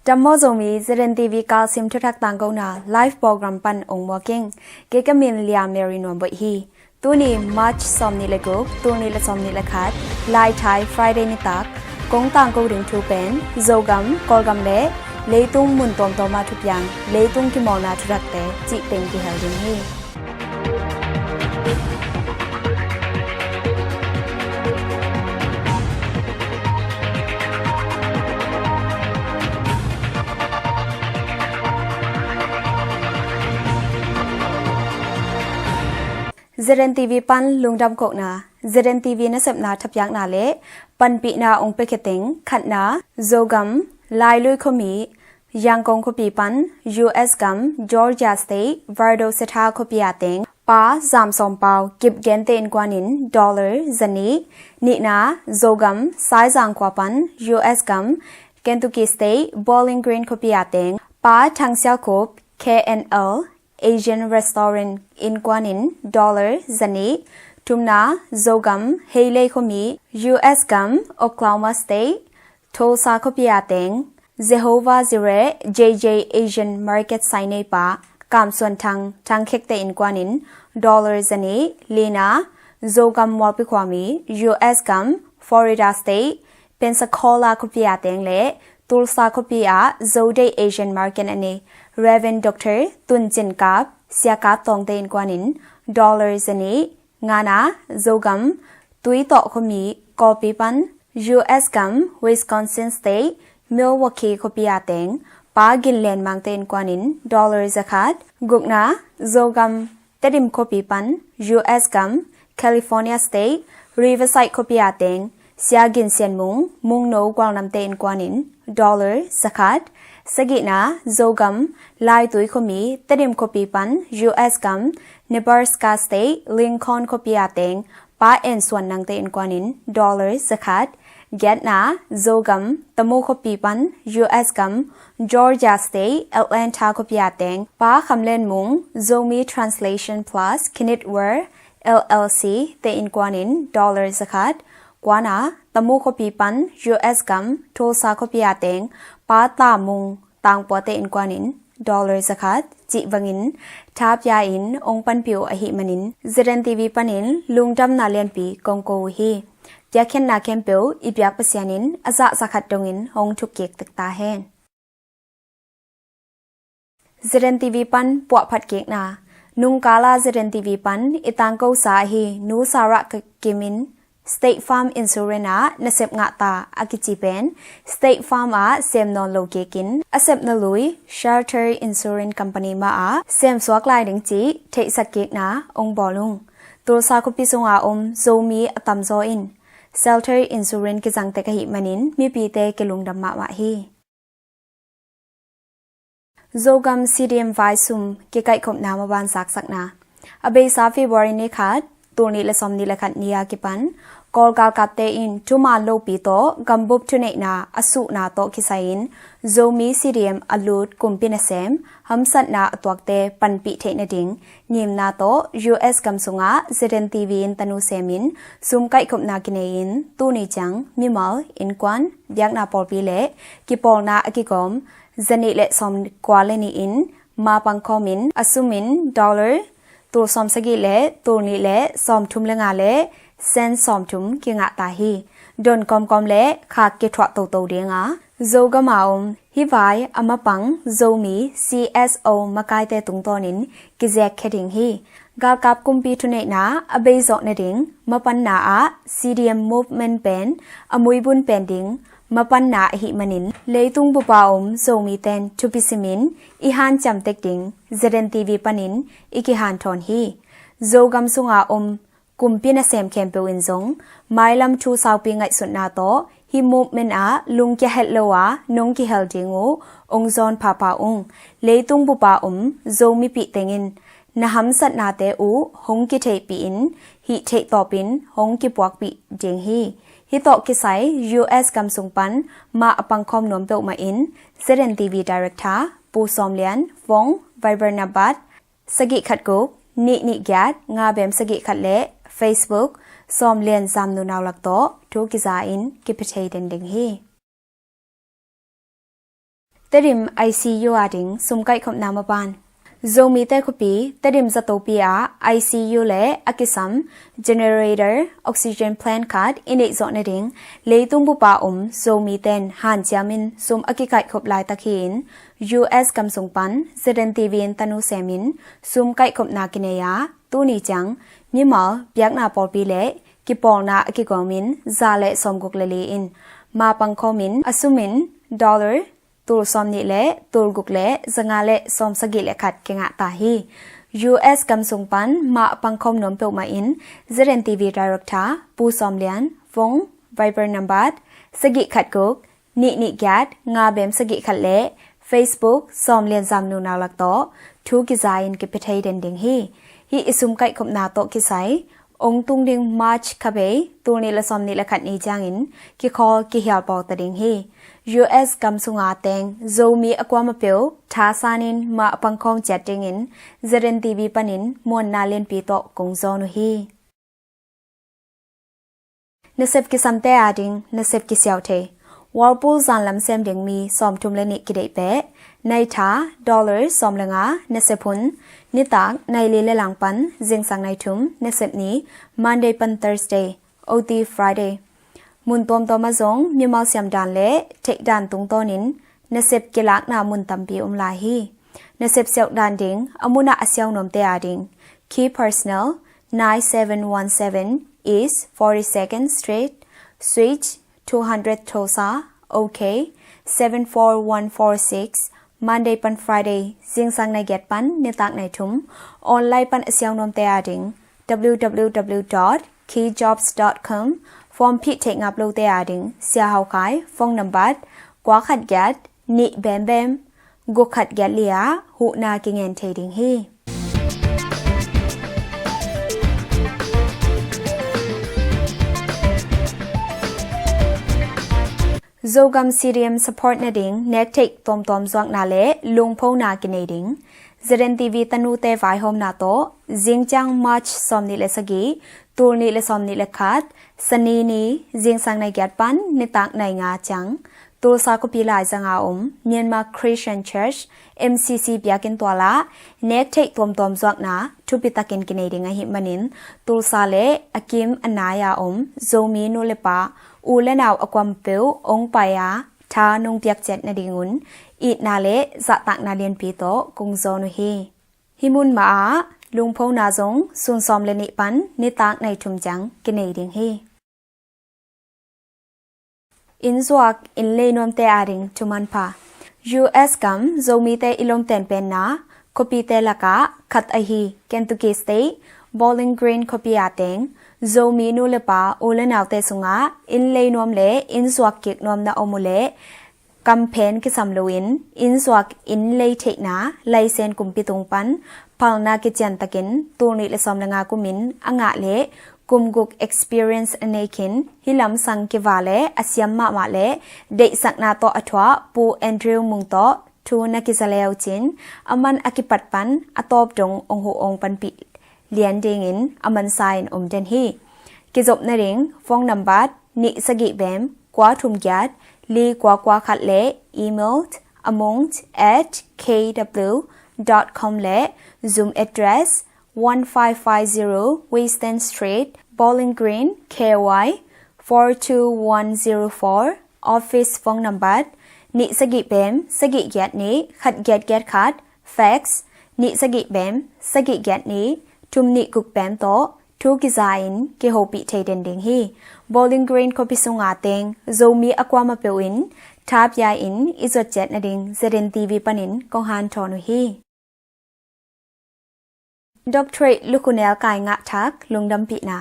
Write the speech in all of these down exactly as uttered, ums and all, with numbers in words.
Dam maw Zomi, ZNTV Kalsim thuthak tangkona live program pan ong muak ing. Kei ka min Lia Mary Nuam Boih hi. Tuni March sawmnih le guk, tul nih le sawmnih le khat, Laithai Friday nitak kong tangko ding thu pen Zogam, Kawlgam le leitung mun tuamtuam ah thupiang, leitung kimawlna thuthakte cih teng kihel ding hi. ZNTV pan lungdam kohna, ZNTV nasepna thapiakna le panpihna ong pia khia teng khatna, Zogam, Lailui khuami, Yangon khuapi pan US gam, Georgia State, Vardo Setha khuapi a teng Pa Zam Sawm Pau Kip Gente innkuan in dollar zanih. Nihna, Zogam, Saizang khua pan US gam, Kentucky State, Bowling Green khuapi a teng Pa Thang Sial Khup, KNL Asian Restaurant innkuan in dollar zanih. Thumna, Zogam, Heilei khuami, US gam, Oklahoma State, Tulsa khuapi a teng Jehovah Jireh, JJ Asian Market Sainei Pa Kam Suan Thang, Thang Khekte innkuan in dollar zanih. Lina, Zogam Mualpi khuami, US gam, Florida State, Pensacola khuapi a teng le Tulsa khuapi ah Zodei Asian Market a nei Reverend Doctor Tun Cin Kap, Sia Kap Tawngte innkuan in dollar zanih. Ngana, Zogam, Tuitawh khuami, Kawlpi pan US gam, Wisconsin State, Milwaukee khuapi a teng Pa Gin Len Mangte innkuan in dollar zakhat. Gukna, Zogam, Tedim khuapi pan US gam, California State, Riverside khuapi a teng Sia Gin Sian Mung, Mungno Gualnamte innkuan in dollar zakhat. Sagihna, Zogam, Laitui khuami, Tedim khuapi pan US gam, Nebraska State, Lincoln khuapi a teng Pa En Suan Nangte innkuan in dollar zakhat. Giatna, Zogam, Tamu khuapi pan US gam, Georgia State, Atlanta khuapi a teng Pa Kham Len Mung, Zomi Translation Plus Kinit World LLC te innkuan in dollar zakhat. Kuana, Tamu khuapi pan US gam, Tulsa khuapi a teng Pa Tla Mung, Tangpuate innkuan in dollar zakhat. Cih bangin thapia in ong panpih uh ahih manin ZNTV panin lungdamna lianpi kong ko uh hi. Piakkhiatna khempeuh i biak Pasian in a zah zakhat dongin hong thukkik tek ta hen. ZNTV pan puahphat kikna. Nungkala ZNTV pan i tangkosa ahi Nu Sarah Kim in State Farm Insurance ah nasep ngah ta a kici pen State Farm ah sem nawn lo kikin a sepna lui Shelter Insurance Company mah ah semsuak lai ding cih theihsak kikna ong bawl ung. Tulsa khuapi sunga om Zomi a tamzaw in Shelter Insurance kizang tek ahih manin mipite kilungdam mahmah hi. Zogam CDM vai sum kikaihkhopna maban zaksakna. A beisa February ni khat, tul nih le sawmnih le khat ni a kipan Kawl galkapte in thuman lopi tawh gambup thuneihna a suhna tawh kisai-in Zomi CDM a lut kumpi nasem hamsatna a tuakte panpih theih nading ngimna tawh US gam sungah ZNTV in tanu semin sum kaihkhopna kinei-in tuni ciang mimal, innkuan, biakna pawlpi le kipawlna a kigawm zanih le sawmkua le nih in mapang khawmin a sumin dollar tul sawmsagih le tul nih le sawmthum le nga le sen sawmthum kingah ta hi. Don kawmkawm le khak kithuah toto dinga Zogam a om hih vai a mapang Zomi CSO makaite tungtawnin kizekkhia ding hi. Galkap kumpi thuneihna a beizawh nading mapanna ah CDM movement pen a muibun pen ding mapanna ahih manin leitung bupa om Zomiten thupi simin i hanciam tek ding ZNTV panin i kihanthawn hi. Zogam sunga om kumpi nasem khempeuh in zong mailam thu saupi ngaihsutna tawh hih movement ah lungkia het lo a nong kihel ding uh ong zawn phapha ung. Leitung bupa om Zomipih tengin na hamsatnate uh hong kitheihpih in hih theihtawpin hong kipuakpih ding hi. Hih tawh kisai US gam sung pan mah a pangkhawm nuam peuhmah in ZNTV Director Pu Sawm Lian, phone, Viber number sagih khat guk nih nih giat nga bem sagih khat le Facebook Sawm Lian Zam Nunau lak tawh thu kiza in kipia thei dendeng hi. Tedim I C U a ding sum kaihkhopna maban. Zomite khuapi Tedim zatopi ah I C U le a kisam generator, oxygen plant khat i neih zawh nading leitung bupa om Zomite in hanciam in sum a kikaihkhop laitak hi-in, U S gam sung pan Z N T V in tanu semin sum kaihkhopna kinei a, tuni ciang mimal biakna pawlpi le kipawlna a kigawmin za le sawmguk le li in ma pangkhawmin a sumin dollar tul sawmnih le tul guk le zanga le sawmsagih le khat kingah ta hi. U S gam sung pan mah pangkhawm nuam peuhmah in Z N T V Director Pu Sawm Lian, phone, Viber number sagih khat guk nih nih giat nga bem sagih khat le Facebook Sawm Lian Zam Nunau lak tawh thu kiza in kipia thei den ding hi. Hih i sum kaihkhopna tawh kisai ong tung ding March kha bei tul nih le sawmnih le khat ni ciangin kikhawl kihial pawl ta ding hi. U S gam sunga teng Zomi a kuama peuh thasanin mah pangkhawm ciat dingin Z N T V panin muanna lianpi tawh kong zawn uh hi. Nasep kisamte a ding nasep kisiau thei. Whirlpool zanlam sem ding mi sawmthum le nih kideih peh. Naitha dollar sawm le nga nasep hun nitak nai li le lang pan zingsang nai thum nasep ni Monday pan Thursday, O T Friday. Mun tuamtuam ah zong mimal siam dan le theih dan tungtawnin nasep kilakna mun tampi om lai hi. Nasep siauh dan ding a munah a siau nuamte a ding Key Personnel, nine seven one seven East forty-second Street, Suite two hundred Tulsa, O K seven four one four six, Monday pan Friday zingsang nai giat pan nitak nai thum. Online pan a siau nuamte a ding W W W dot key jobs dot com. Form phih theih ngap lote a ding Sia Hau Khai, phone number kua khat giat nih bem bem guk khat giat li ah huhna kingen thei ding hi. Zogam C D M support nading nektheih tuamtuam zuakna le lungphona kinei ding Z N T V tanute vaihawmna tawh zingciang March sawmnih le sagih, tul nih le sawmnih le khat, Sani ni zingsang nai giat pan nitak nai nga ciang Tulsa khuapi laizanga om Myanmar Christian Church, M C C biakinn tualah nektheih tuamtuam zuakna thupitakin kinei ding ahih manin Tulsa le a kim a nai-a om Zomi nu le pa, u le nau a kuam peuh ong pai-a tha nong piak ciat nadingun itna le zahtakna lianpi tawh kong zawn uh hi. Hih mun mah ah lungphona zong sun sawm le nih pan nitak nai thum ciang kinei ding hi. Innzuak innlei nuamte a ding thumanpha. U S gam Zomite i lomten penna khuapite lakah khat ahi Kentucky State Bowling Green khuapi a teng Zomi nu le pa u le naute sungah innlei nuam le innzuak kik nuamna om uh leh kamphen kisam loin innzuak innlei theihna laisen kumpi tung pan palna kiciantakin tul nih le sawm le nga kumin a ngah le kum guk experience a nei khin hih lamsang kiva le a siam mahmah le deihsakna tawh a thuah Pu Andrew Mung tawh thu na kiza le uh cin a man a kipat pan a tawp dong ong huh ong panpih lian dingin a mansa in om den hi. Kizop nading phone number nih sagih bem kua thum giat li kua kua khat le email among at K W dot com le Zoom address one five five zero Weston Street, Bowling Green, K Y four two one zero four. Office phone number nih sagih bem sagih giat nih khat giat giat khat. Fax nih sagih bem sagih giat nih thum nih guk bem tawh thu kiza in kihopih thei den ding hi. Bowling Green khuapi sunga teng Zomi a kuama peuh in tha pia in i zuat ciat nading Z N T V panin kong hanthawn uh hi. Doctorate lukhunel kai ngah thak lungdampihna.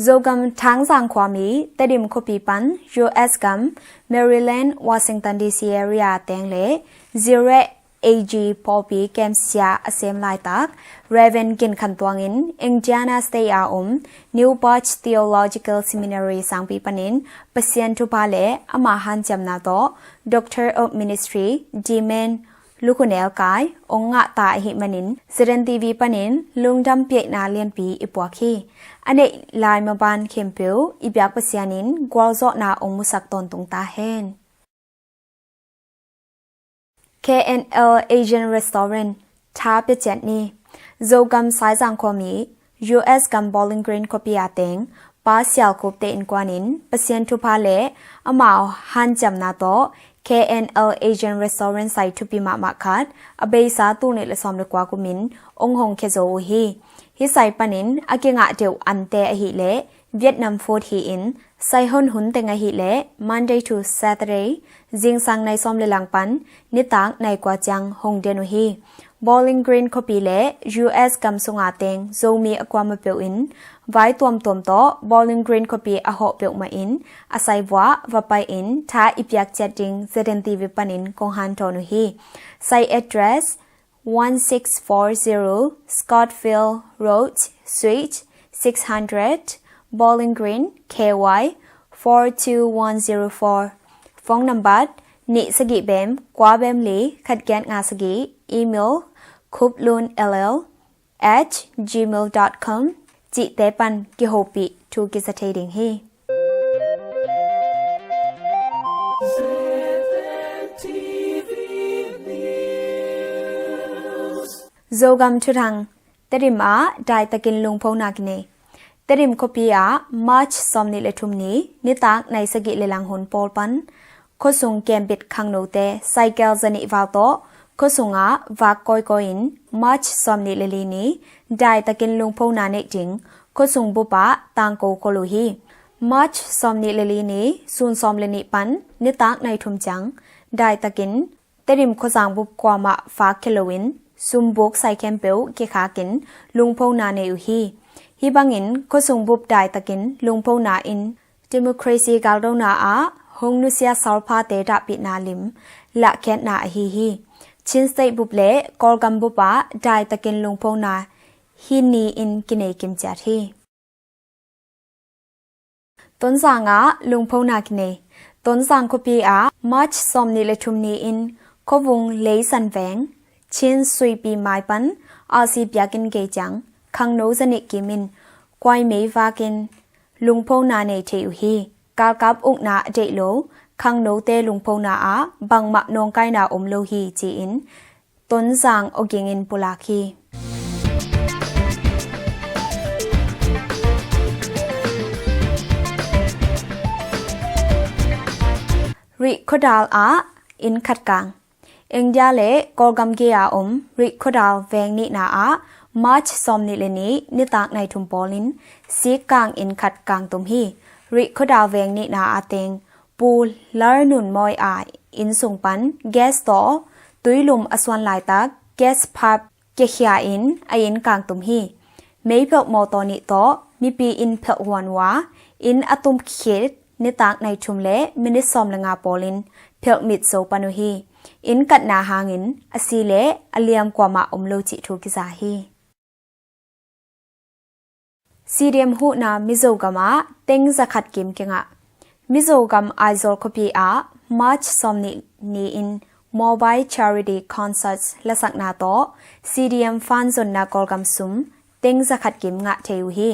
Zogam Thangzang khuami Tedim khuapi pan U S gam Maryland, Washington D C area teng le Zurich A G pawlpi kemsia a sem laitak Reverend Gin Khan Tuang in Indiana State a om New Birch Theological Seminary sangpi panin Pasian thupha le ama hanciamna tawh Doctor of Ministry, D Min lukhunel kai ong ngah ta ahih manin Z N T V panin lungdam piaina lianpi i puak hi. A neih lai maban khempeuh i biak Pasian in gualzawhna ong musak tawntung ta hen. K N L Asian Restaurant tha piaciat ni. Zogam Saizang khuami U S gam Bowling Green khuapi a teng Pa Sial Khup te innkuan in Pasian thupha le amau hanciamna tawh K N L Asian Restaurant sai thupi mahmah khat a beisa tul nih le sawm le kua kumin ong hong khia zo uh hi. Hih sai panin a kingah deuh ante ahih leh Vietnam food hi-in, sai hon hun teng ahih leh Monday to Saturday, zingsang nai sawm le lang pan nitak nai kua ciang hong den uh hi. Bowling Green khuapi le U S gam sunga teng Zomi a kuama peuh in vai tuamtuam tawh Bowling Green khuapi a hawh peuhmah in a sai vuah va pai-in tha i piak ciat ding Z N T V panin kong hantawn uh hi. Sai address, one six four zero Scotfield Road, Suite six hundred, Bowling Green, K Y four two one zero four. Phone number, nih sagih bem kua bem li khat giat nga sagih. Email, khuplunll at gmail dot com. Cihte pan kihopih thu kisa thei ding hi. Zogam thuthang. Tedim ah daitakin lungphona kinei. Tedim khuapi ah March sawm nih le thum ni nitak nai sagih le lang hun pawl pan khuasung kembit khangnote cycle zanih val tawh khuasungah vak kawikawi in March sawm nih le li ni daitakin lungphona neih ding khuasung bup ah tangko khol uh hi. March sawm nih le li ni sun sawm le nih pan nitak nai thum ciang daitakin Tedim khuazang bup kuamah fak khia loin sumbuk sai khempeuh kikhakin lungphona nei uh hi. Hih bangin khuasung bup daitakin lungphona in democracy galdona ah hong nusia salphate dahpihna lim lahkhiatna ahi hi. Chin State bup le Kawlgam bup ah daitakin lungphona hih ni-in kinei kimciat hi. Tonzang ah lungphona kinei. Tonzang khuapi ah March sawm nih le thum ni-in khuavung Leisan veng Chin Suipi mai pan R C biakinn gei ciang khangno zanih kim in kuaimei vakin lungphona nei thei uh hi. Galkap ukna a deih lo khangnote lungphona ah bangmah nawngkaina om lo hi ci-in Tonzang awging in pulak hi. Rih khuadal ah inn khat kang. India le Kawlgam gei a om Rih khuadal veng nihna ah March sawm nih le nih nitak nai thum pawlin sik kang inn khat kang tum hi. Rih khuadal veng nihna a teng Pu Lar Nun Mawi a inn sung pan gas tawh tuilum a suan laitak gas pipe kiakhia in a inn kang tum hi. Meiphelh mawtaw nih tawh mipi inn phelh huan uh a, inn a tum khit nitak nai thum le minit sawm le nga pawlin phelh mit zo pan uh hi. Inn katna hangin a si le a liam kuamah om lo cih thu kiza hi. C D M huhna Mizogam ah teng zakhat kim kingah. Mizogam Aizawl khuapi ah March sawm nih ni-in Mobile Charity Concerts lasakna tawh C D M fan zonna Kawlgam sum teng zakhat kim ngah thei uh hi.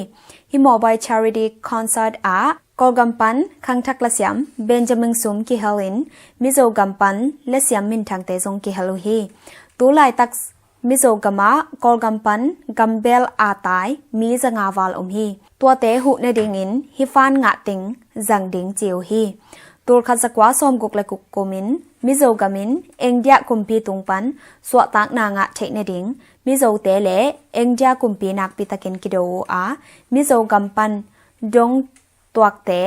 Hih Mobile Charity Concert ah Kawlgam pan khangthak lasiam Benjamin Sum kihel in Mizogam pan lasiam minthangte zong kihel uh hi. Tulaitak Mizogam ah Kawlgam pan gambel a tai mi zanga val om hi. Tuate huh nadingin hih fan ngah teng zang ding ci uh hi. Tulkhat zakua sawmguk le guk kumin Mizogam in India kumpi tung pan suahtakna ngah theih nading Mizote le India kumpi nakpitakin kido uh a, Mizogam pan dong tuakte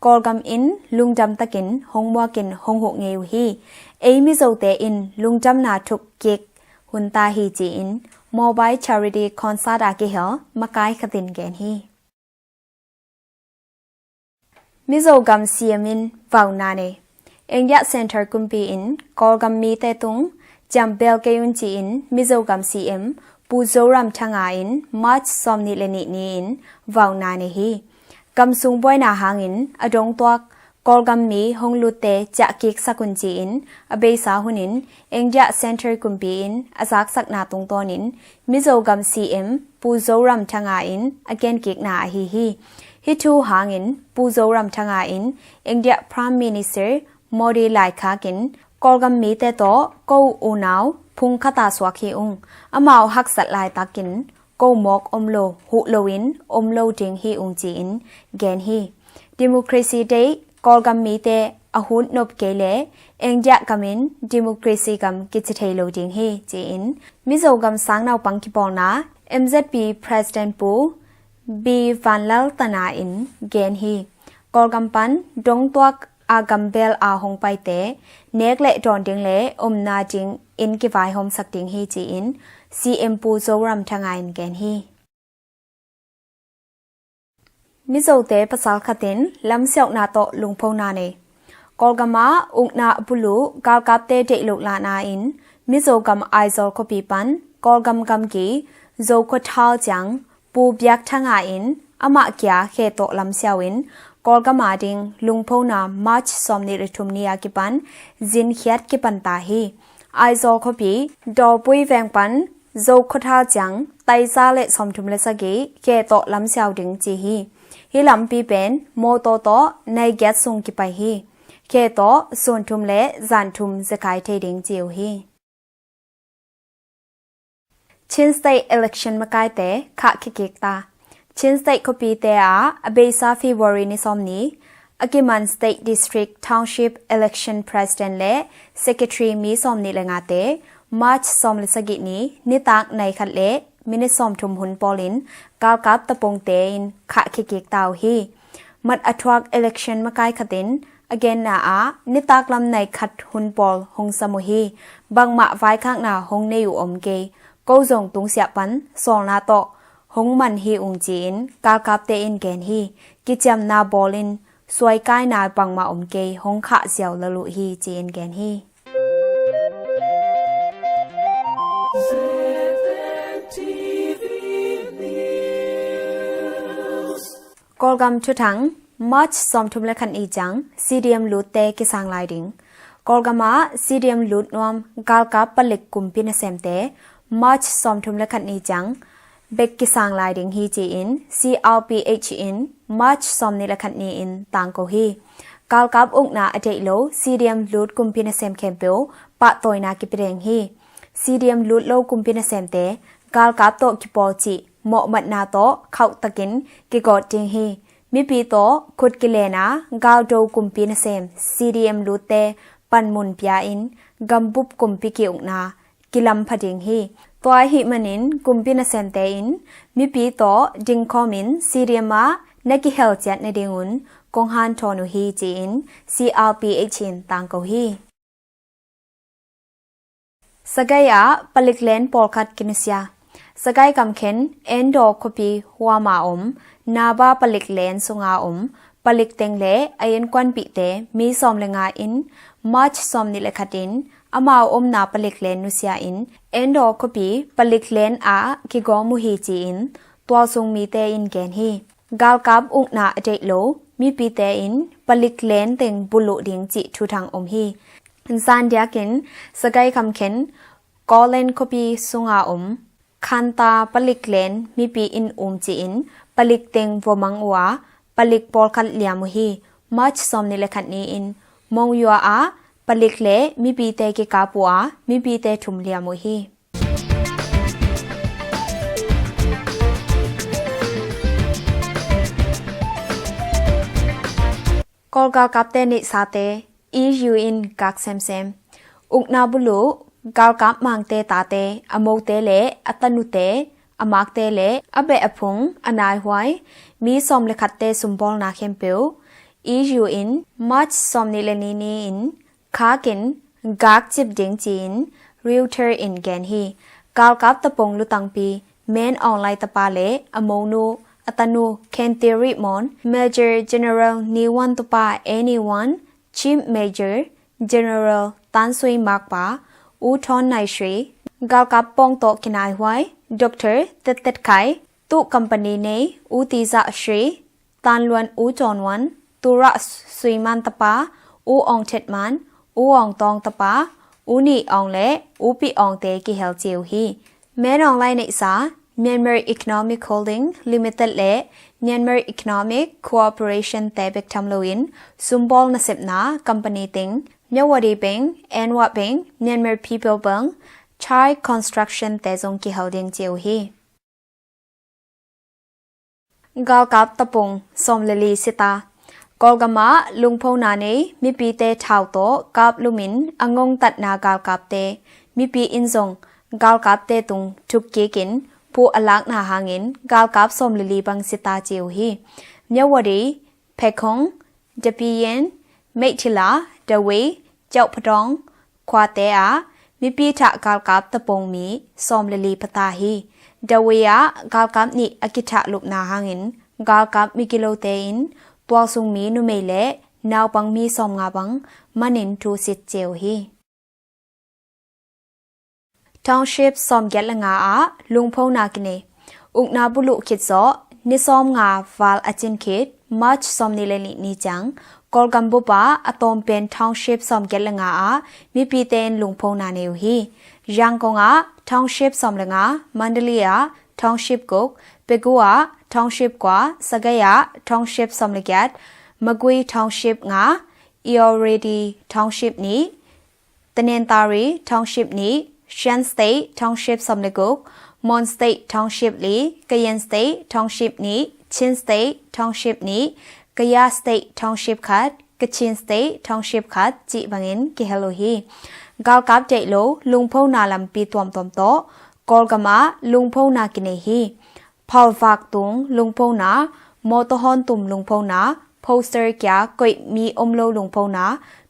Kawlgam in lungdam takin hong muakin hong huh ngei uh hi. Ei Mizote in lungdamna thuk kik hun ta hi ci-in Mobile Charity Concert a kihel makai khatin gen hi. Mizogam C M in vauna nei. India Center kumpi in Kawlgam mite tung ciam bel kei un ci-in Mizogam C M Pu Zoramthanga in March sawm nih le nih ni-in vauna nei hi. Gamsung buaina hangin a dongtuak Kawlgam mi hong lutte ciahkik sak un ci-in a beisa hunin India Center kumpi in a zaksakna tungtawnin Mizogam C M Pu Zoramthanga in a genkikna ahi hi. Hih thu hangin Pu Zoramthanga in India Prime Minister Modi laikhakin Kawlgam mite tawh ko unau phung khat a suak hi ung. Amau haksat laitakin ko mawk om lo, huh loin om lo ding hi ung ci-in gen hi. Democracy deih Kawlgam mite a hun nop kei leh India gamin democracy gam kici thei lo ding hi ci-in Mizo gam sang naupang kipawlna M Z P President Pu B Vanlaltana in gen hi. Kawlgam pan dongtuak a gambel a hong paite nek le dawn ding le omna ding in kivaihawmsak ding hi ci-in C M Pu Zoramthanga in gen hi. Mizote pasal khat in lamsiauhna tawh lungphona nei. Kawlgam ah ukna a buluh galkapte deih loh lahna in Mizo gam Aizawl khuapi pan Kawlgam gamgi Zokhawthar ciang Pu Biakthanga in amah kia khe tawh lamsiau in Kawlgam a ding lungphona March sawmnih le thum ni a kipan zinkhiat kipan ta hi. Aizawl khuapi Dawlpui veng pan Zokhawthar ciang taiza le sawmthum le sagih khe tawh lamsiau ding ci hi. Hih lampi pen mawtaw tawh nai giat sung kipai hi. Khe tawh sunthum le zanthum zekai thei ding ci uh hi. Chin State election makaite khah kikik ta. Chin State khuapite ah a beisa February ni sawm ni a kiman State District Township Election President le Secretary mi sawm nih le ngate March sawm le sagih ni nitak nai khat le minit sawmthum hun pawlin galkap tapungte in khah kikik ta uh hi. Mat a thuak election makai khatin a genna ah nitak lam nai khat hun pawl hong sam uh hi. Bangmah vaikhakna hong nei uh om kei. Ko zong tungsiah pan sawlna tawh hong man hi ung ci-in galkapte in gen hi. Kiciamna bawlin suaikaina bangmah om kei, hong khah ziau lel uh hi ci-in gen hi. Kawlgam thuthang. March sawmthum le khat ni ciang C D M lutte kisang lai ding. Kawlgam ah C D M lut nuam galkap palik kumpi nasemte March sawmthum le khat ni ciang bek kisang lai ding hi ci-in C R P H in March sawmnih le khat ni-in tangko hi. Galkap ukna a deih lo C D M lut kumpi nasem khempeuh pahtawina kipia ding hi. C D M lut lo kumpi nasemte galkap tawh kipawl cih mawhmatna tawh khauhtakin kigawt ding hi. Mipi tawh khut kilen a galdo kumpi nasem C D M lutte panmun pia in gambup kumpi ki-ukna kilampha ding hi. Tua ahih manin kumpi nasemte in mipi tawh dingkhawmin C D M ah na kihel ciat nadingun kong hanthawn uh hi ci-in C R P H in tangko hi. Sagaih ah palik len pawlkhat kinusia. Sagaih gamkhen Endaw khuapi huama om Naba palik len sunga om palik teng le a innkuanpihte mi sawm le nga in March sawmnih le khat in amau omna palik len nusia in Endaw khuapi palik len ah kigawm uh hi ci-in tualsung mite in gen hi. Galkap ukna a deih lo mipite in palik len teng buluh ding cih thuthang om hi. Zandiakin Sagaih gamkhen Kawlen khuapi sunga om Khanta palik len mipi in um ci-in palik teng vomang uh a palik pawlkhat liam uh hi. March sawmnih le khat ni-in Mongyua ah palik le mipite kikap uh a mipite thum liam uh hi. Kawl galkapte neihsate E U in gak semsem. Ukna buluh galkap mangte tate a mote le a tanute a makte le a beh a phung a naihuai mi sawm le khatte sumbawlna khempeuh E U in March sawmnih le ni ni-in khakin gak cip ding ci-in Reuter in gen hi. Galkap tapong lutangpi Men Aung Hlaing tapa le a monu a tanu Khentirih Mon, Major General Niwan tapa Anyone, Chief Major General Tan Sui Makpa, U Thon Nai Shri, galkap pawng tawh kinaihuai Doctor Tet Tet Khai, tuh company nei U Tizah Shri, Tan Luan U Cawn Wan, Tura Suiman tapa U Aung Thet Man, U Aung Tawng tapa U Ni Aung le U Pi Aung te kihel ci uh hi. Men Aung Hlaing neihsa Myanmar Economic Holding Limited le Myanmar Economic Cooperation te bek tham loin sumbawl nasepna company teng Myawaddy beng, Anwa beng, Myanmar People Bank, Chai Construction te zong kihel ding ci uh hi. Galkap tapung sawm le li sita. Kawlgam ah lungphona nei mipite thau tawh kap lumin a ngongtatna galkapte, mipi in zong galkapte tung thuk kikin phu a lakna hangin galkap sawm le li bang sita ci uh hi. Myawaddy, Phetkong, Dapiyin, Meithila, Dawei, Kyaukpatawng khuate ah mipi thah galkap tapung mi sawm le li pata hi. Dawei ah galkap nih a kithah lupna hangin galkap migilote in tualsung mi numei le naupang mi sawm nga bang manin thusit ci uh hi. Township sawm giat le nga ah lungphona kinei. Ukna buluh khit zawh ni sawm nga val a cin khit March sawm ni le nih ni ciang Kawlgam bup ah a tawmpen township sawm giat le nga ah mipite in lungphona nei uh hi. Yangon ah township sawm le nga, Mandalay ah township guk, Pegu ah township kua, Sagaing ah township sawm le giat, Magway township nga, Irrawaddy township nih, Tanintharyi township nih, Shan State township sawm le guk, Mon State township li, Kayin State township nih, Chin State township nih, Kayah State township khat, Kachin State township khat cih bangin kihel uh hi. Galkap deih lo lungphona lampi tuamtuam tawh Kawlgam ah lungphona kinei hi. Phalvak tung lungphona, mawtaw hawn tum lungphona, poster kia koih mi om lo lungphona,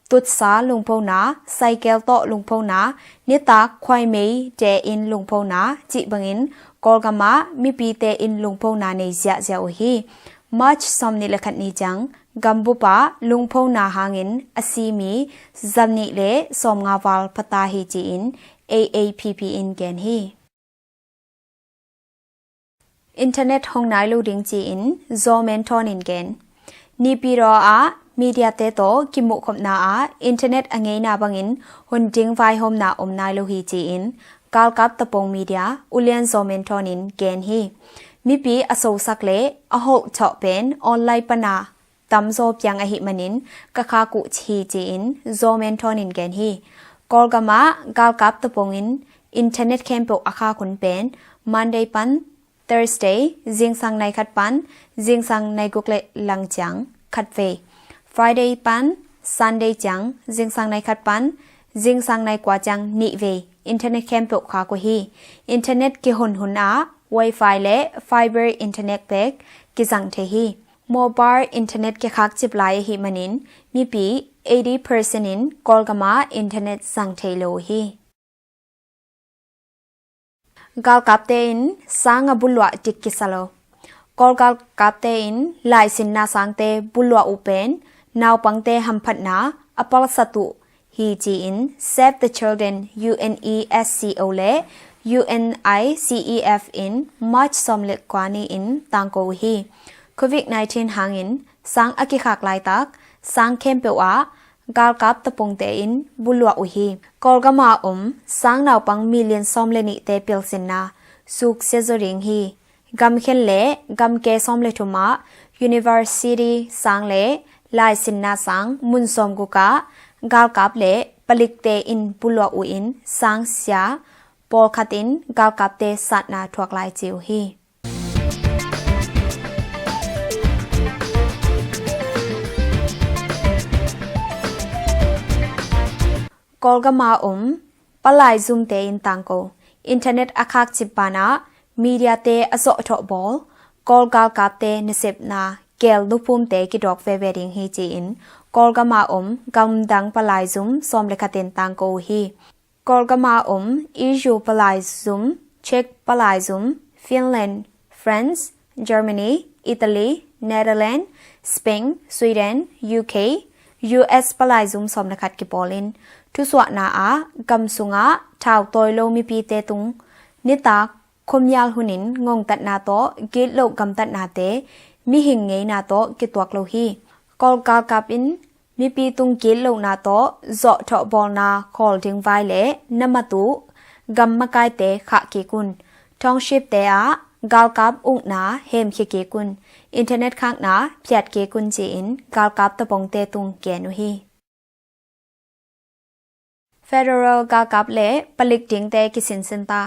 tutsa lungphona, cycle tawh lungphona, nitak khuaimei te in lungphona cih bangin Kawlgam ah mipite in lungphona nei ziahziah uh hi. March sawm ni le khat ni ciang gam bup ah lungphona hangin a si mi za nih le sawm nga val pata hi ci-in A A P P in gen hi. Internet hong nai lo ding ci-in Zomen Thawng in gen. Naypyidaw ah media te tawh kimuhkhopna ah internet a ngeina bangin hun ding vaihawmna om nai lo hi ci-in galkap tapung media ulian Zomen Thawng in gen hi. Mipi a sosak le a holh thawh pen online pana tamzaw piang ahih manin ka khak uh hi ci-in Zomen Thawng in gen hi. Kawlgam ah galkap tapung in internet khempeuh a khak hun pen Monday pan Thursday zingsang nai khat pan zingsang nai guk le lang ciang khat vei, Friday pan Sunday ciang zingsang nai khat pan zingsang nai kua ciang nih vei internet khempeuh khak uh hi. Internet kihon hun ah Wi-Fi le fiber internet pack kizang thei hi. Mobile internet kikhak cip lai ahih manin mipi eighty percent in Kawlgam ah internet zang thei lo uh hi. Galkapte in sang a buluah dik kisa lo. Kawl galkapte in laisinna sangte buluah uh pen naupangte hamphatna a palsat uh hi ci-in Save the Children, U N E S C O le U N I C E F in March sawm le kua ni-in tangko uh hi. Covid nineteen hangin sang a kikhak laitak sang khempeuh ah galkap tapungte in buluah uh hi. Kawlgam a om sang naupang million sawm le nihte pilsinna suksia zaw ding hi. Gamkhen le gamke sawm le thum ah university sang le laisinna sang mun sawmguk ah galkap le palikte in buluah uh in sang sia pawlkhat in galkapte satna thuak lai ci uh hi. Kawlgam a om palaizumte in tangko internet a khakcip banah mediate a zawhthawh bawl Kawl galkapte nasepna keel nuphumte kidawk veve ding hi ci-in Kawlgam a om gamdang palaizum sawm le khat in tangko uh hi. Kawlgam a om E U palaizum, Czech palaizum, Finland, France, Germany, Italy, Netherlands, Spain, Sweden, U K, U S palaizum sawm le khat kipawl in thusuahna ah gam sungah thau tawi lo mipite tung nitak khuamial hunin ngongtatna tawh gitloh gamtatnate mihing ngeina tawh kituak lo hi. Kawl galkap in mipi tung gitlohna tawh zawhthawh bawlna khawl ding vai le na mat uh gam makaite khah kik un. Townshipte ah galkap ukna hemkhia kik un. Internet khakna phiat kik un ci-in galkap tapongte tung gen uh hi. Federal galkap le palik dingte kisinsin ta.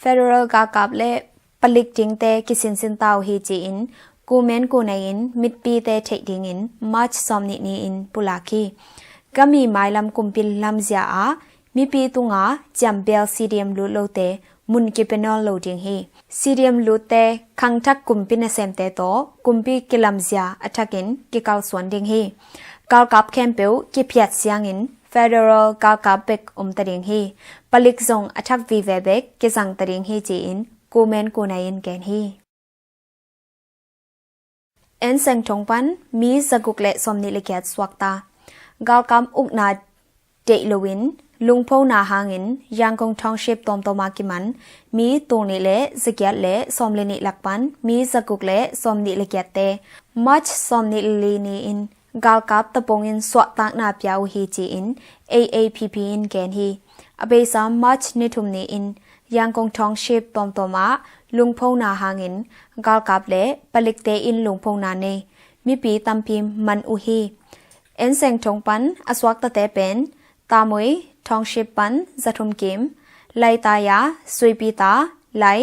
Federal galkap le palik dingte kisinsin ta uh hi ci-in kumen kunei in mipite theih dingin March sawmnih ni-in pulak hi. Gami mailam kumpi lamzia ah mipi tunga ciambel C D M lut lote mun kipia nawn lo ding hi. C D M lutte khangthak kumpi nasemte tawh kumpi kilamzia a thakin kikalsuan ding hi. Galkap khempeuh kiphiat siangin federal galkap bek om ta ding hi. Palik zong a thak vive bek kizang ta ding hi ci-in kumen kunei in gen hi. Enseng thong pan mi zaguk le sawmnih le giat suakta. Galkap ukna deih loin lungphona hangin Yangon township tawmtawm ah kiman mi tulnih le zagiat le sawm le nih lak pan mi zaguk le sawmnih le giatte March sawmnih le li ni-in galkap tapongin suahtakna pia uh hi ci-in A A P P in gen hi. A beisa March ni thum ni-in Yangon township tawmtawm ah lungphona hangin galkap le palikte in lungphona nei mipi tampi man uh hi. Enseng thong pan a suaktate pen Tamui township pan zathum kim, Laitaya, Suipita, Lai,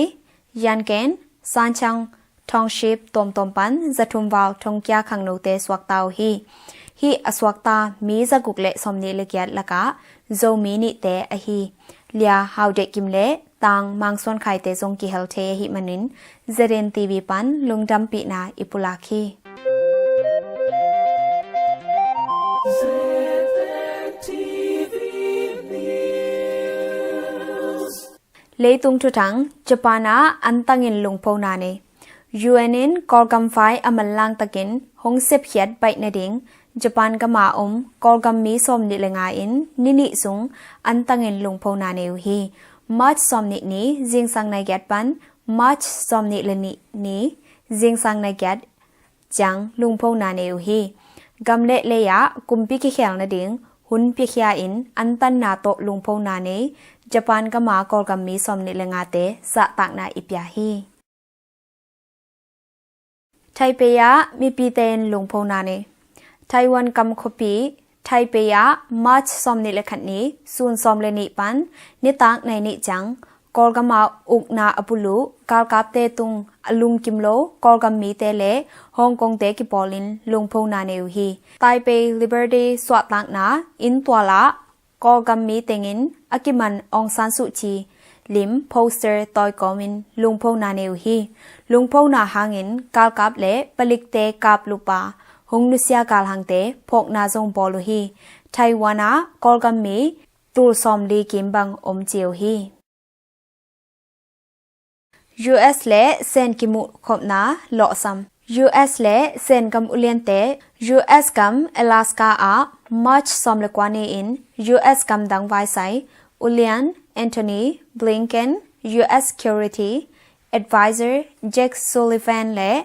Yanken, Sanchang township tawmtawm pan zathum val thongkia khangnote suakta uh hi. Hih a suakta mi zaguk le sawmnih le giat lakah Zomi nihte ahi Lia Haudeh Kim le Tang Mangsuan Khaite zong kihel thei ahih manin Z N T V pan lungdampihna i pulak hi. Leitung thuthang, Japan ah antangin lungphona nei. U N in Kawlgam vai a manlang takin hong sepkhiat baih nading Japan gama om Kawlgam mi sawmnih le nga in ni nih sung antangin lungphona nei uh hi. March sawmnih ni zingsang nai giat pan March sawmnih le nih ni zingsang nai giat ciang lungphona nei uh hi. Gam le lei ah kumpi kikhel nading hun piakhia in antanna tawh lungphona nei Japan gama Kawlgam mi sawmnih le ngate zahtakna i pia hi. Taipei ah mipite in lungphona nei. Taiwan gam khuapi Taipei ah March sawmnih le khat ni sun sawm le nih pan nitak nai nih ciang Kawlgam ah ukna a pul uh galkapte tung a lungkim lo Kawlgam mite le Hong Kongte kipawlin lungphona nei uh hi. Taipei Liberty suahtakna inntual ah Kawlgam mi tengin a kiman Aung San Suu Kyi lim poster tawi kawmin lungphona nei uh hi. Lungphona hangin galkap le palikte kaplupa hong nusia galhangte phawkna zong bawl uh hi. Taiwan ah Kawlgam mi tul sawmli kim bang om ci uh hi. U S le Sen kimuhkhopna lawhsam. U S le Sen gam uliante U S gam Alaska ah March sawm le kua ni-in U S gam dang vaisai ulian Antony Blinken, U S Security Advisor Jake Sullivan le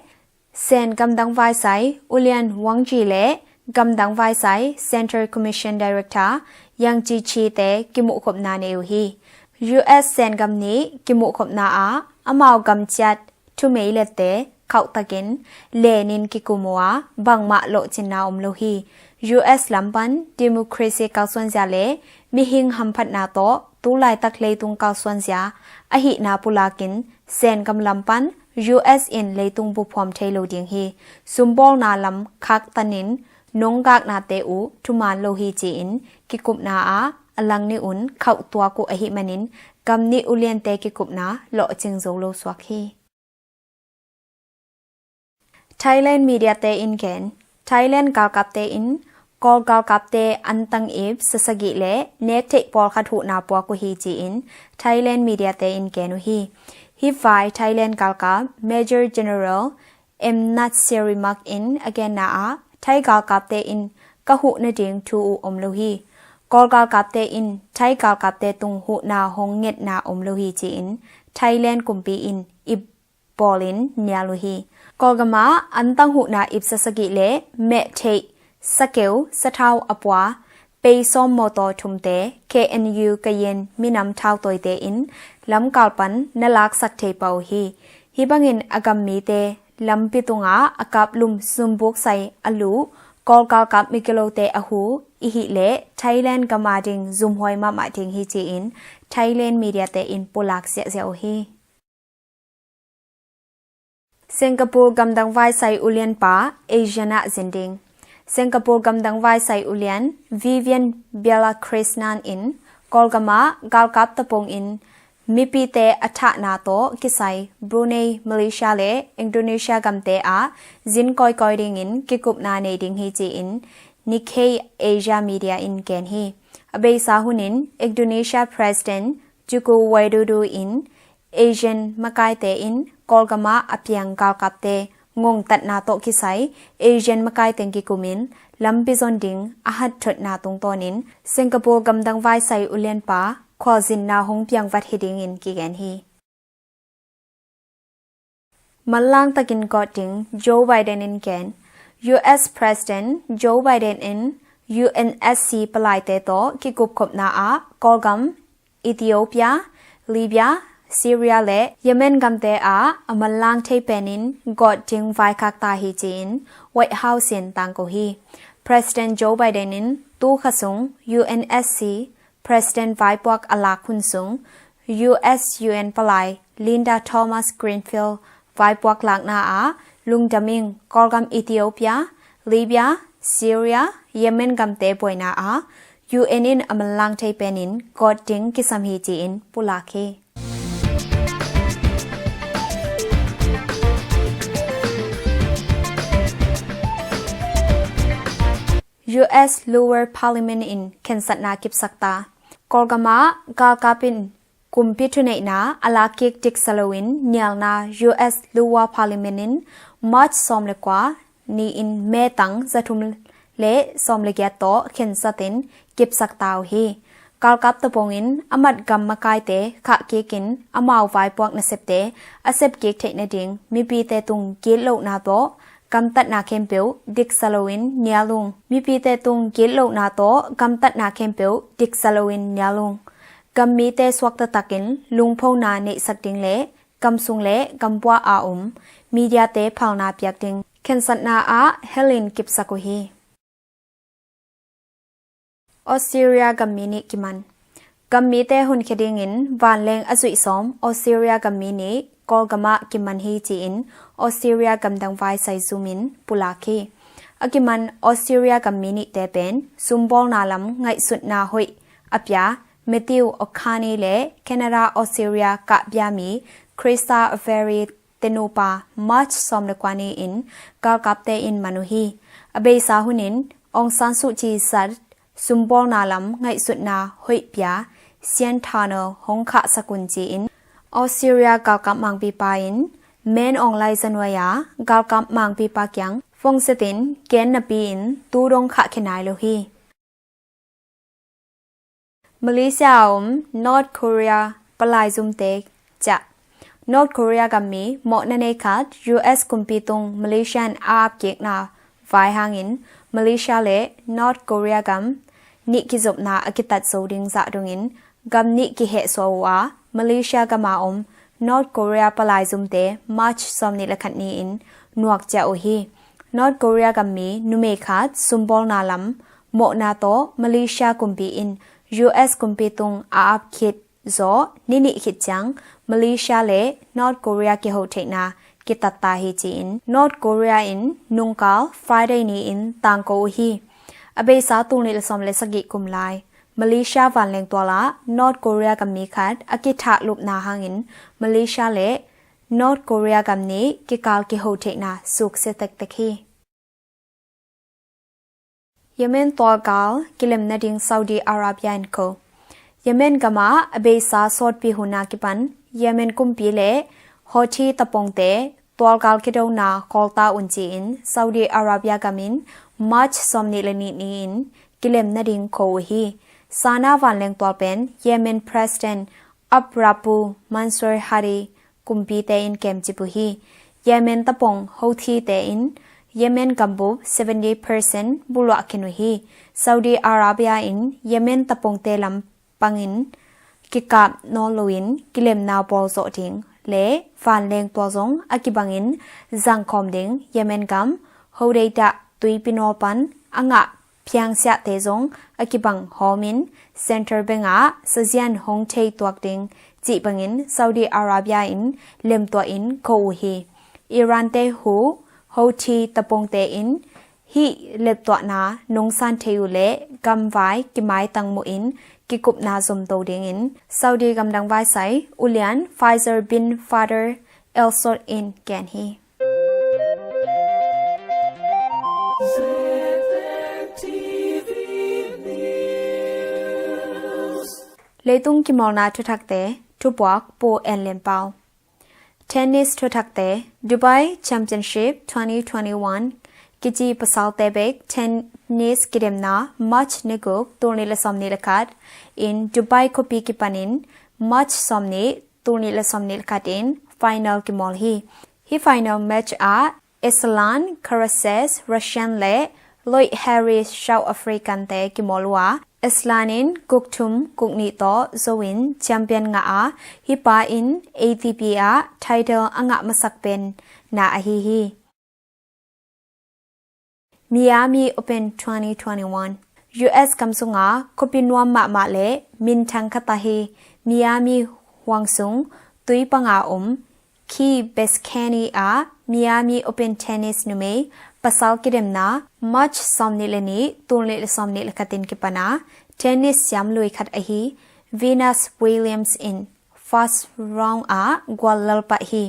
Sen gamdang vaisai ulian Wang Yi le gamdang vaisai Central Commission Director Yang Jiechi te kimuhkhopna nei uh hi. U S Sen gam nih kimuhkhopna ah amau gamciat thumeilette khauhtakin lenin kikum uh a bangmah lawhcinna om lo hi. U S lam pan democracy kalsuanzia le mihing hamphatna tawh tulaitak leitung kalsuanzia ahihna pulakin Sen gam lam pan U S in leitung buphuam thei lo ding hi. Sumbawlna lam khaktanin nonggaknate uh thuman lo hi ci-in kikupna ah a lang nih un khauhtuak uh ahih manin gam nih uliante kikupna lawhcing zo lo suak hi. Thailand mediate in gen. Thailand galkapte in Kawl galkapte antang ip zasagih le nektheih pawlkhat huhna puak uh hi ci-in Thailand mediate in gen uh hi. Hih vai Thailand galkap Major General M Natsirimak in a genna ah Thai galkapte in ka huh nading thu uh om lo hi. Kawl galkapte in Thai galkapte tung huhna hong ngetna om lo hi ci-in Thailand kumpi in ip bawlin nial uh hi. Kawlgam ah antang huhna ip zasagih le mehtheih sakeu sathau a pua pei sawm mawtaw thumte K N U Kayin minam thautawite in lamkal pan na laksak thei pah uh hi. Hih bangin a gam mite lampi tungah a kaplum sumbuksai a luh Kawl galkap migilote a hu i hih leh Thailand gam a ding zumhuai mahmah ding hi ci-in Thailand media te in pulak ziahziah uh hi. Singapore gamdang vaisai ulianpa Asian ah zin ding. Singapore gamdang vaisai ulian Vivian Balakrishnan in Kawlgam ah galkap tapung in mipite a thahna tawh kisai Brunei, Malaysia le Indonesia gamte ah zin kawikawi dingin kikupna nei ding hi ci-in Nikkei Asia Media in gen hi. A beisa hunin Indonesia President Joko Widodo in Asian makaite in Kawlgam ah a piang galkapte ngongtatna tawh kisai Asian makai teng kikumin lampi zon ding a hathotna tungtawnin Singapore gamdang vaisai ulianpa khualzinna hong piangvat hi dingin kigen hi. Manlang takin gawt ding Joe Biden in gen. U S President Joe Biden in U N S C palaite tawh kikupkhopna ah Kawlgam, Ethiopia, Libya, Syria le Yemen gamte ah a manlang thei penin gawt ding vaikhak ta hi ci-in White House in tangko hi. President Joe Biden in tu kha sung U N S C President vaipuak a lak hun sung U S U N palai Linda Thomas Greenfield vaipuak lakna ah lungdam ing Kawlgam, Ethiopia, Libya, Syria, Yemen gamte buaina ah U N in a manlang thei penin gawt ding kisam hi ci-in pulak hi. U S Lower Parliament in khensatna kipsak ta. Kawlgam ah galkap in kumpi thuneihna a lakkik diksa loin nialna U S Lower Parliament in March sawm le kua ni-in May tang zathum le sawm le giat tawh khensatin kipsak ta uh hi. Galkap tapungin a mat gam makaite khahkikin amau vaipuak nasepte a sepkik theih nading mipite tung gitlohna tawh gamtatna khempeuh diksa loin nial ung. Mipite tung gitlohna tawh gamtatna khempeuh diksa loin nial ung. Gammite suakta takin lungphona neihsak ding le gamsung le gambua a om mediate phalna piak ding khensatna ah helin kipsak uh hi. Australia gammi nih kiman. Gammite honkhia dingin vanleng a zuih sawm Australia gammi nih Kawlgam ah kiman hi ci-in Australia gamdang vaisai zum in pulak hi. A kiman Australia gammi nihte pen sumbawlna lam ngaihsutna hoih a pia Matthew O'Kearney le Canada Australia kahbia mi Krista Avery te nupa March sawm le kua ni-in galkapte in man uh hi. A beisa hunin Aung San Suu Kyi zat sumbawlna lam ngaihsutna hoih pia Sian Tunnel hong khahsak un ci-in Australia galkap mangpipa in Min Aung Hlaing za nuai-a galkap mangpipa kiang phone setin gen napi-in tu dong khahkhia nai lo hi. Malaysia a om North Korea palai zumte ciah. North Korea gammi mawhna nei khat U S kumpi tung Malaysia in a apkikna vai hangin Malaysia le North Korea gam nih kizopna a kitat zo ding zah dongin gam nih kihehsuah uh a, Malaysia gam a om North Korea palai zumte March sawmnih le khat ni-in nuak ciah uh hi. North Korea gammi numei khat sumbawlna lam mawhna tawh Malaysia kumpi in U S kumpi tung a ap khit zawh ni nih khit ciang Malaysia le North Korea kiho theihna kitat ta hi ci-in North Korea in nungkal Friday ni-in tangko uh hi. A beisa tul nih le sawm le sagih kum lai Malaysia vanleng tual ah North Korea gammi khat a kithahlupna hangin Malaysia le North Korea gam nih kikal kiho theihna suksia tektek hi. Yemen tualgal kilem nading Saudi Arabia in ko. Yemen gam ah a beisa sawtpi hun a kipan Yemen kumpi le Houthi tapongte tualgal kidona khawlta un ci-in Saudi Arabia gam in March sawmnih le nih ni-in kilem nading ko uh hi. Sanaa vanleng tual pen Yemen President Abdurabu Mansur Hadi kumpite in kemcip uh hi. Yemen tapong Houthite in Yemen gambup seventy percent buluah khin uh hi. Saudi Arabia in Yemen tapongte lam pangin kikap nawn loin kilemna bawl zawh ding le vanleng tual zong a kibangin zangkhawm ding Yemen gam Hodeidah tuipi nawl pan a ngah phiangsiahte zong a kibang hawmin Central Bank ah sazian hong thei tuak ding cih bangin Saudi Arabia in lemtuah in ko uh hi. Iran-te uh Houthi tapongte in hih lemtuahna nungsan thei uh leh gamvai kimaitang muhin kikupna zomto dingin Saudi gamdang vaisai ulian Faisal bin Faisal Al Saud in gen hi. Leitung kimawlna thuthakte, thupuak Pu En Lian Pau. Tennis thuthakte, Dubai Championship twenty twenty-one kici pasalte bek tennis kidemna March ni guk, tul nih le sawm nih le khat in Dubai khuapi kipanin March sawm nih, tul nih le sawm nih le khat in final kimawl hi. Hih final match ah Aslan Karatsev, Russian, le Lloyd Harris, South African-te kimawl uh a, Aslan in guk thum guk nih tawh zo in champion ngah a, hih pa in A T P ah title a ngah masak pen na ahi hi. Miami Open twenty twenty-one. U S gam sunga khuapi nuam mahmah le minthang khat ahi Miami huang sung tui panga om Key Biscayne ah Miami Open Tennis numei pasal kidemna March sawm nih le nih, tul nih le sawm nih le khat in kipan a, tennis siam lui khat ahi Venus Williams in first round ah gual lel pah hi.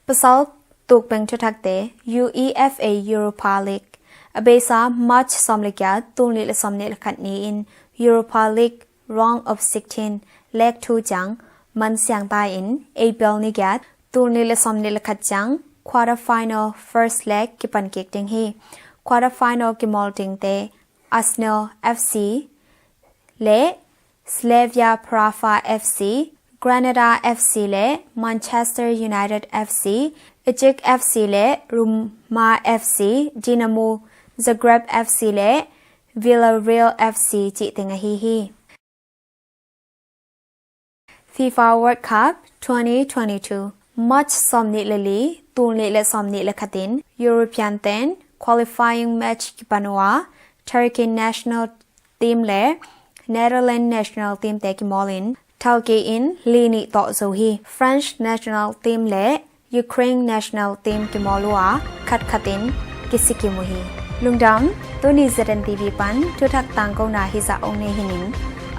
Pasal tukbeng thuthakte, UEFA Europa League. A beisa March sawm le giat, tul nih le sawm nih le khat ni-in Europa League Round of sixteen, Leg two ciang man siangta in April ni giat, tul nih le sawm nih le khat ciang quarter final first leg kipan kik ding hi. Quarter final kimawl dingte Arsenal F C le Slavia Praha F C, Granada F C le Manchester United F C, AJAK F C le Roma F C, Dinamo Zagreb F C le Villarreal F C cih teng ahi hi. FIFA World Cup twenty twenty-two, March sawm nih le li, tul nih le sawm nih le khat in European ten qualifying match kipan uh a, Turkey national team le Netherlands national team te kimawl in Turkey in li nih tawh zo hi. French national team le Ukraine national team kimawl uh a, khatkhat in kisikim uh hi. Lungdam, tuni Z N T V pan thuthak tangkona hizah ong nei hi ning.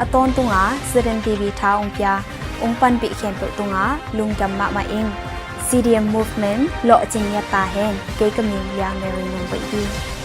A tawntunga Z N T V tha ong pia, ong panpih khempeuh tungah lungdam mahmah ing. C D M movement lawhcing ngiat ta hen. Kei ka min Liang Mary Nung Baih hi.